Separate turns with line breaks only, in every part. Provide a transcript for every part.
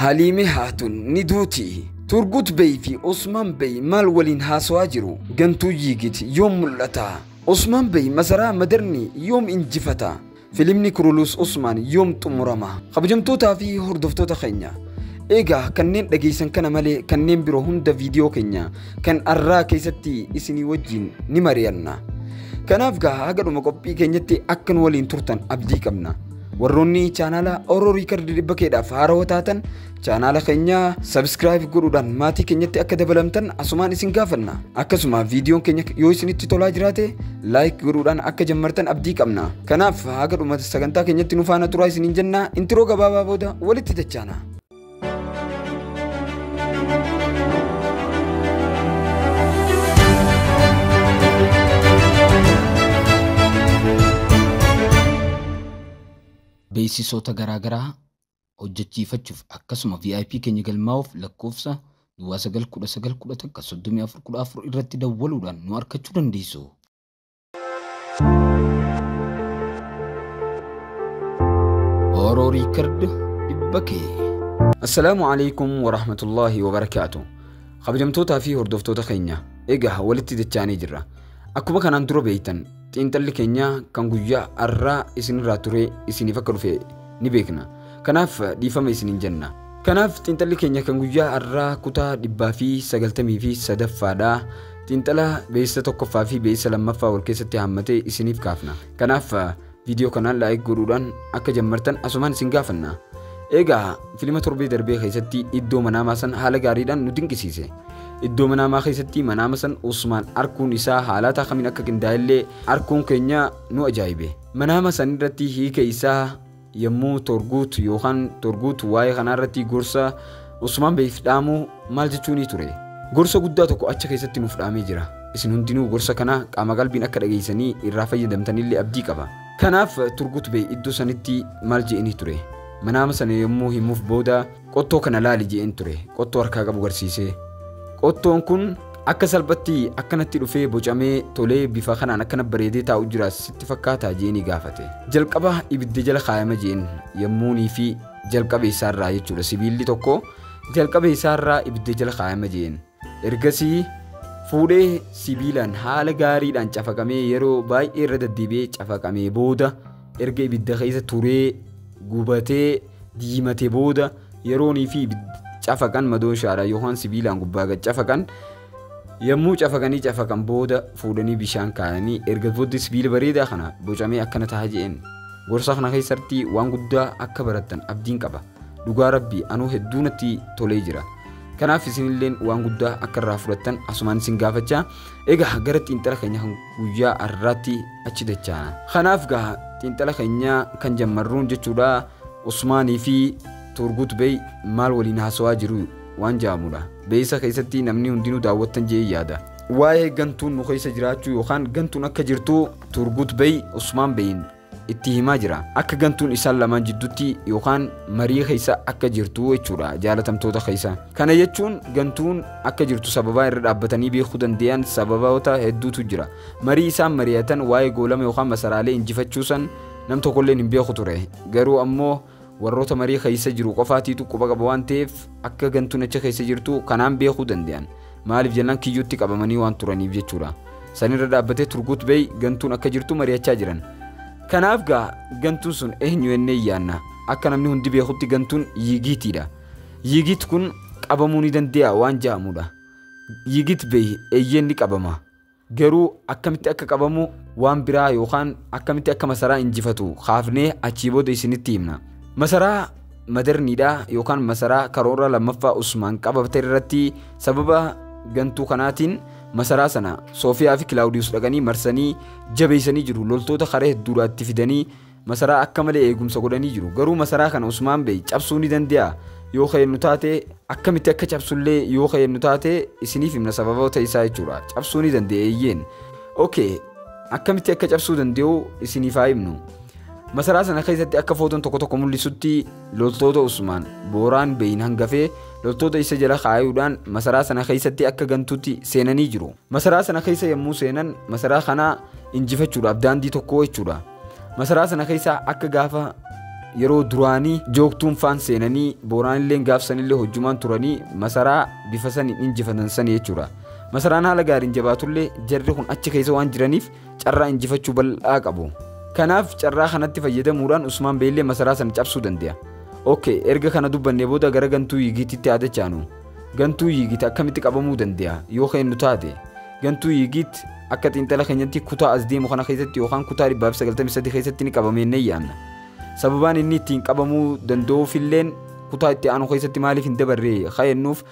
Haliime Haatun ni duuti. Turgut Bey fi Osman Bey maal waliin haasawaa jiru? Gantuu Yiigit yoom mul'ata? Osman Bey masaraa Madarni yoom injifata? Filimni Kurulus Osman yoom xumurama? Kabajamtootaa fi hordoftoota keenya. Egaa kanneen dhageessan kana malee kanneen biroo hunda viidiyoo keenya kan arraa keessatti isinii wajjin ni mari'anna. Kanaaf gaa haga dhuma qophii keenyatti akka nu waliin turtan abdii qabna. Warroonni chaanaala Oro Riikard dhibba keedhaaf haarawaa taatan chaanaala keenya subscribe godhuudhaan maatii keenyatti akka dabalamtan asumaan isin gaafanna. Akkasuma viidiyoon keenya yoo isinitti tolaa jiraate like godhuudhaan akka jammartan abdii qabna. Kanaaf haga dhuma sagantaa keenyatti nu faana turaa isiniin jenna. Intiroo gabaabaa booda walitti dachaana.
Beeksisoota garaagaraa hojjechiifachuuf akkasuma VIP keenya galmaa'uuf lakkoofsa duwwaa 9 19 11 34 14 irratti dawwaluudhaan nu argachuu dandeessu. Oro Riikard dhibba kee.
Assalaamu alaikum wa rahmatullahi wa barakaatu. Kabajamtootaa fi hordoftoota keenya egaa walitti dachaanii jirra. Akkuma kanaan dura beektan xiinxalli keenya kan guyyaa har'aa isinirraa ture isiniif akka dhufe ni beekna. Kanaaf dhiifama isiniin jenna. Kanaaf xiinxalli keenya kan guyyaa har'aa kutaa 193ffaadha. Xiinxala beeksisa tokkoffaa fi beeksisa lammaffaa wal keessatti haammatee isiniif kaafna. Kanaaf viidiyoo kanaan like godhuudhaan akka jammartan asumaan isin gaafanna. Egaa filima torbee darbee keessatti iddoo manaamaa san haala gaariidhaan nu dinqisiise. Iddoo manaamaa keessatti manaama san Usmaan arkuun isaa haalata kamiin akka qindaa'ellee arkuun keenya nu ajaa'ibe. Manaama san irratti hiika isaa yommuu Torguut yookaan Torguut waa'ee kanaa irratti gorsa Usmaan Beeyif dhaamu maal jechuu ni ture. Gorsa guddaa tokko acha keessatti nuuf dhaamee jira. Isin hundinuu gorsa kana qaama qalbiin akka dhageessanii irraa fayyadamtanillee abdii qaba. Kanaaf Turgut Bey iddoo sanitti maal je'anii ture. Manaama sana yommuu himuuf booda qottoo kana laali je'een ture. Qottoo harkaa qabu garsiisee. Qottoon kun akka salphatti akkanatti dhufee bocamee tolee bifa kanaan akkana bareedee taa'u jira sitti fakkaataa je'anii gaafate. Jalqaba ibidda jala kaayama je'een yommuunii fi jalqaba isaarraa jechuudha. Sibiilli tokko jalqaba isaarraa ibidda jala kaayama je'een. Ergasii fuudhee sibiilaan haala gaariidhaan cafaqamee yeroo baay'ee irra deddeebi'ee cafaqamee booda erga ibidda keessa turee gubatee diimatee booda yeroonii fi cafaqan madooshaadha yookaan sibiilaan gubbaa gad cafaqan yommuu cafaqanii cafaqan booda fuudhanii bishaan kaayanii erga booda sibiila bareedaa kana bocamee akkana ta'a je'een. Gorsa kana keessatti waan guddaa akka barattan abdiin qaba. Dhugaa rabbii anuu hedduu natti tolee jira. Kanaaf isinilleen waan guddaa akka irraa fudhattan asumaan isin gaafachaa. Egaa gara xiinxala keenya kan guyyaa har'aatti achi dachaana. Kanaaf gaa xiinxala keenya kan jammarruun jechuudha Usmaanii fi Turgut Bey maal waliin haasawaa jiru waan jedhamudha. Beeksisa keessatti namni hundinuu daawwattan je'ee yaada. Waa'ee gantuun nu keessa jiraachuu yookaan gantuun akka jirtu Turgut Bey Usmaan Beyin itti himaa jira. Akka gantuun isaan lamaan jidduutti yookaan marii keessa akka jirtu jechuudha jaalatamtoota keessa. Kana jechuun gantuun akka jirtu sababaa irra dhaabbatanii beekuu danda'an sababoota hedduutu jira. Marii isaan mari'atan waa'ee goolama yookaan masaraalee injifachuu san nam tokkolleen hin beeku ture. Garuu ammoo warroota marii keessa jiru qofaatiitu quba qaba waan ta'eef akka gantuun achi keessa jirtu kanaan beekuu danda'an. Maaliif jennaan kiyyootti qabamanii waan turaniif jechuudha. Sanirra dhaabbatee Turgut Bey gantuun akka jirtu mari'achaa jiran. Kanaaf gaa gantuun sun eenyu jennee yaanna. Akka namni hundi beekutti gantuun Yigiitiidha. Yigiit kun qabamuu ni danda'a waan jedhamudha. Yigiit Bey eeyyeen ni qabama. Garuu akkamitti akka qabamu waan biraa yookaan akkamitti akka masaraa injifatu kaafnee achii booda isinitti himna. Masaraa Madarniidha yookaan masaraa karoora lammaffaa Usmaan qabate irratti sababa gantuu kanaatiin masaraa sana Soofiyaa fi Kilaawudiyoos dhaqanii marsanii jabeessanii jiru. Loltoota karee hedduudhaatti fidanii masaraa akka malee eegumsa godhanii jiru. Garuu masaraa kana Usmaan Bey cabsuu ni danda'a. Yoo ka'e taate akkamitti akka cabsullee yoo ka'e taate isiniif himna sababoota isaa jechuudha. Cabsuu ni danda'a eeyyeen. Okay, akkamitti akka cabsuu danda'u isiniif haa himnu. Masaraa sana keessatti akka footoon tokko tokko mul'isutti loltoota Usmaan Booraan Beyin hangafee loltoota isa jala kaayuudhaan masaraa sana keessatti akka gantuutti seenanii jiru. Masaraa sana keessa yommuu seenan masaraa kana injifachuudhaaf daandii tokko jechuudha. Masaraa sana keessa akka gaafa yeroo duraanii joogtuun faan seenanii Booraanillee gaafsanillee hojjumaan turanii masaraa bifa saniin injifatan sani jechuudha. Masaraan haala gaariin jabaatullee jarri kun achi keessa waan jiraniif carraa injifachuu bal'aa qabu. Kanaaf carraa kanatti fayyadamuudhaan Usmaan Beellee masaraa sana cabsuu danda'a. Okay, erga kana dubbannee booda gara gantuu Yigiititti aadachaanu. Gantuu Yigiit akkamitti qabamuu danda'a yoo kennu taate? Gantuu Yigiit akka xiinxala keenyatti kutaa as deemu kana keessatti yookaan kutaa 193 keessatti ni qabamee ni yaadna. Sababaan inni ittiin qabamuu danda'uufilleen kutaa itti aanu keessatti maaliif hin dabarre kayennuuf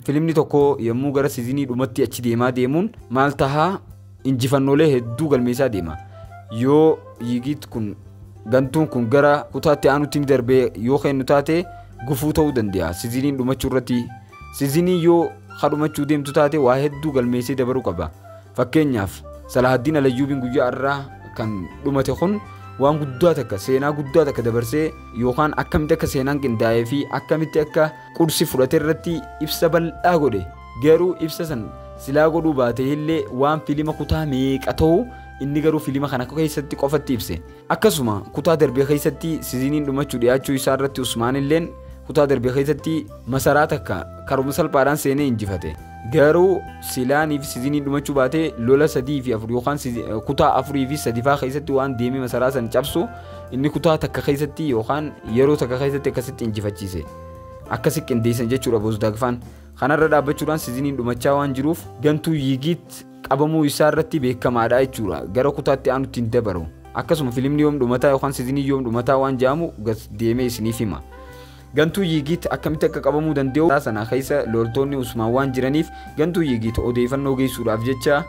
filimni tokko yommuu gara siizinii dhumatti achi deemaa deemuun maal tahaa injifannoolee hedduu galmeessaa deema. Yoo Yigiit kun gantuun kun gara kutaa itti aanutti ni darbee yoo kennu taate gufuu ta'uu danda'a. Siiziniin dhumachuu irratti siizinii yoo kadhumachuu deemtu taate waa hedduu galmeessee dabaruu qaba. Fakkeenyaaf Salahaddiin Alayyuubiin guyyaa irraa kan dhumate kun waan guddaa takka seenaa guddaa takka dabarsee yookaan akkamitti akka seenaan qindaa'ee fi akkamitti akka qursi fudhate irratti ibsa bal'aa godhe. Garuu ibsa san silaa godhuu baate illee waan filima kutaa meeqa ta'u inni garuu filima kana keessatti qofatti ibse. Akkasuma kutaa darbee keessatti siiziniin dhumachuu dhiyaachuu isaa irratti Usmaan illeen kutaa darbee keessatti masaraa takka karuma salphaadhaan seenee injifate. Garuu silaanii fi siiziniin dhumachuu baate lola 3 fi 4 yookaan kutaa 4 fi 3 faa keessatti waan deemee masaraa san cabsu inni kutaa takka keessatti yookaan yeroo takka keessatti akkasitti injifachiise. Akkasi qindeessan jechuudha Boozdaagfaan. Kanarra dhaabbachuudhaan siiziniin dhumachaa waan jiruuf gantuu Yigiit qabamuu isaa irratti beekamaadha jechuudha. Gara kutaatti aanutti hin dabaru. Akkasuma filimni yoom dhumataa yookaan siizinii yoom dhumataa waan jedhamu deemee isiniif hima. Gantuu Yigiit akkamitti akka qabamuu danda'u sana keessa loltoonni Usmaan waan jiraniif gantuu Yigiit odeeffannoo geessuudhaaf jecha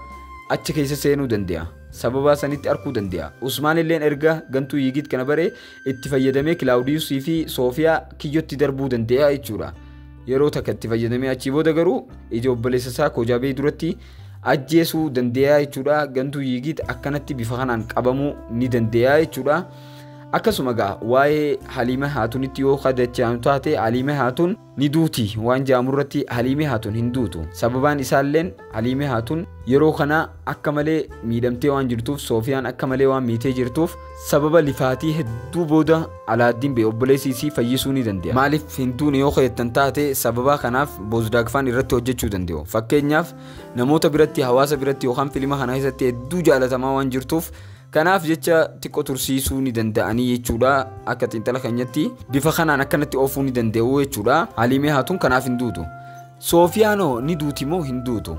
achi keessa seenuu danda'a. Sababa sanitti arguu danda'a. Usmaan illeen erga gantuu Yigiit kana bare itti fayyadamee Kilaawudiyuusii fi Soofiyaa kiyyotti darbuu danda'a jechuudha. Yeroo takka itti fayyadamee achii booda garuu ija obboleessa isaa Kojaabee duratti ajjeesuu danda'a jechuudha. Gantuu Yigiit akkanatti bifa kanaan qabamuu ni danda'a jechuudha. Akkasuma gaa waa'ee Haliima Haatuunitti yoo kadachaan taate Haliima Haatuun ni duuti waan jedhamu irratti Haliima Haatuun hin duutu. Sababaan isaalleen Haliima Haatuun yeroo kana akka malee miidhamtee waan jirtuuf Soofiyaan akka malee waan miitee jirtuuf sababa lifaatii hedduu booda Alaaddiin bee obboleessi isii fayyisuu ni danda'a. Maaliif hin duune yoo jettan taate sababa kanaaf Boozdaagfaan irratti hojjechuu danda'u. Fakkeenyaaf namoota biratti hawaasa biratti yookaan filima kana keessatti hedduu jaalatamaa waan jirtuuf kanaaf jecha xiqqoo tursiisuu ni danda'anii jechuudha. Akka xiinxala keenyatti bifa kanaan akkanatti oofuu ni danda'u jechuudha. Haliimee Haatuun kanaaf hin duutu. Soofiyaanoo ni duuti moo hin duutu?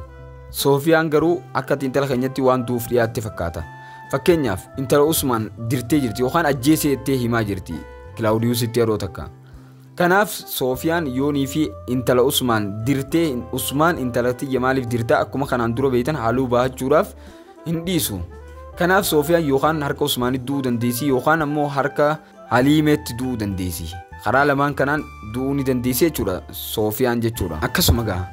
Soofiyaan garuu akka xiinxala keenyatti waan du'uuf dhiyaatte fakkaata. Fakkeenyaaf intala Usmaan dirtee jirti yookaan ajjeesee jettee himaa jirti Kilaawudiyuusitti yeroo takka. Kanaaf Soofiyaan yoonii fi intala Usmaan dirtee Usmaan intala tiyya maaliif dirtaa akkuma kanaan dura beektan haaluu bahachuudhaaf hin dhiisu. Kanaaf Soofiyaan yookaan harka Usmaanitti du'uu dandeessi yookaan ammoo harka Haliimeetti du'uu dandeessi. Karaa lamaan kanaan du'uu ni dandeessi jechuudha Soofiyaan jechuudha. Akkasuma gaa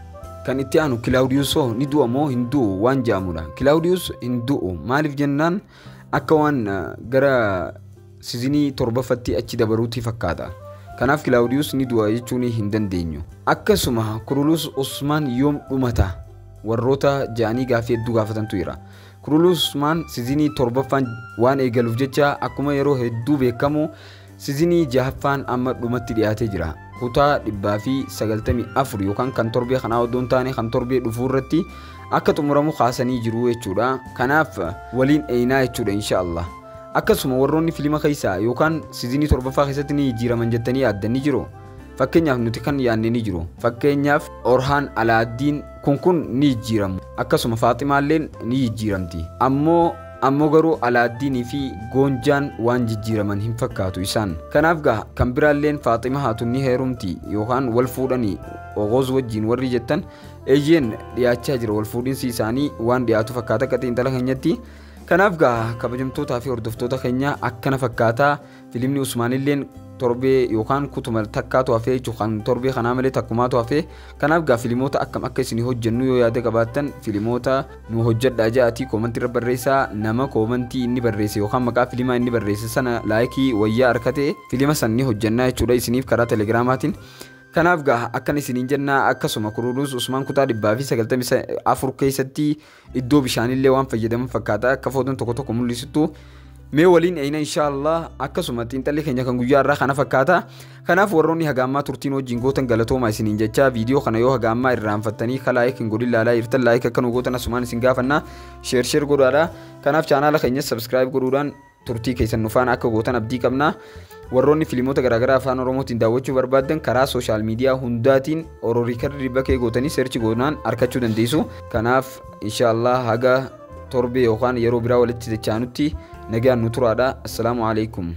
kan itti aanu Kilaawudiyuusoo ni du'a moo hin du'u waan jedhamudha. Kilaawudiyuus hin du'u maaliif jennaan akka waan gara siizinii torbaffatti achi dabaruutti fakkaata. Kanaaf Kilaawudiyuus ni du'a jechuun hin dandeenyu. Akkasuma Kuruluus Usmaan yoom dhumata warroota ja'anii gaaffii hedduu gaafatantu jira. Kuruluus Usmaan siizinii torbaffaan waan eegaluuf jecha akkuma yeroo hedduu beekamu siizinii jahaffaan amma dhumatti dhiyaatee jira. Kutaa 194 yookaan kan torbee kanaa odoo hin taane kan torbee dhufuu irratti akka xumuramu kaasanii jiru jechuudha. Kanaaf waliin eenaa jechuudha inshaallah. Akkasuma warroonni filima keessaa yookaan siizinii torbaffaa keessatti ni jijjiiraman jettanii yaaddan ni jiru. Fakkeenyaaf nuti kan yaadne ni jiru. Fakkeenyaaf Orhaan Alaaddiin kun ni jijjiiramu. Akkasuma Faaximaalleen ni jijjiiramti. Ammoo garuu Alaaddiinii fi Goonjaan waan jijjiiraman hin fakkaatu isaan. Kanaaf gaa kan biraalleen Faaxima Haatuun ni heerumti yookaan wal fuudhanii Ogoz wajjin warri jettan eeyyeen dhiyaachaa jira wal fuudhinsi isaanii waan dhiyaatu fakkaata akka xiinxala keenyatti. Kanaaf gaa kabajamtootaa fi hordoftoota keenya akkana fakkaataa filimni Usmaanilleen torbee yookaan kutuma takkaatu hafee jechuun kan torbee kanaa malee takkumaatu hafee. Kanaaf gaa filimoota akkam akka isin hojjennu yoo yaada qabaattan filimoota nu hojjedhaa ja'atii koomantii irra barreessaa. Nama koomantii inni barreesse yookaan maqaa filimaa inni barreesse sana laayikii wayyaa harkate filima san ni hojjennaa jechuudha isiniif karaa telegiraamaatiin. Kanaaf gaa akkan isiniin jennaa akkasuma Kuruluus Usmaan kutaa 194 keessatti iddoo bishaanillee waan fayyadaman fakkaata akka footoon tokko tokko mul'isuttu. Mee waliin eeyna inshaallah. Akkasuma xiinxalli keenya kan guyyaa irraa kana fakkaata. Kanaaf warroonni haga ammaa turtiin wajjin gootan galatooma isiniin jecha, viidiyoo kana yoo haga ammaa irraanfattanii ka like hin godhin laalaa jirtan, like akka nu gootan asumaan isin gaafanna, share share godhaadha. Kanaaf chaanaala keenya subscribe godhuudhaan turtii keessan nu faana akka gootan abdii qabna. Warroonni fiilmoota garaagaraa afaan Oromootiin daawwachuu barbaaddan karaa social media hundaatiin Oro Record bakkee gootanii search goonaan argachuu dandeessu. Kanaaf inshaallah haga torbee yookaan yeroo biraa walitti dachaanutti nagaan nu turaadha. Assalaamu alaikum.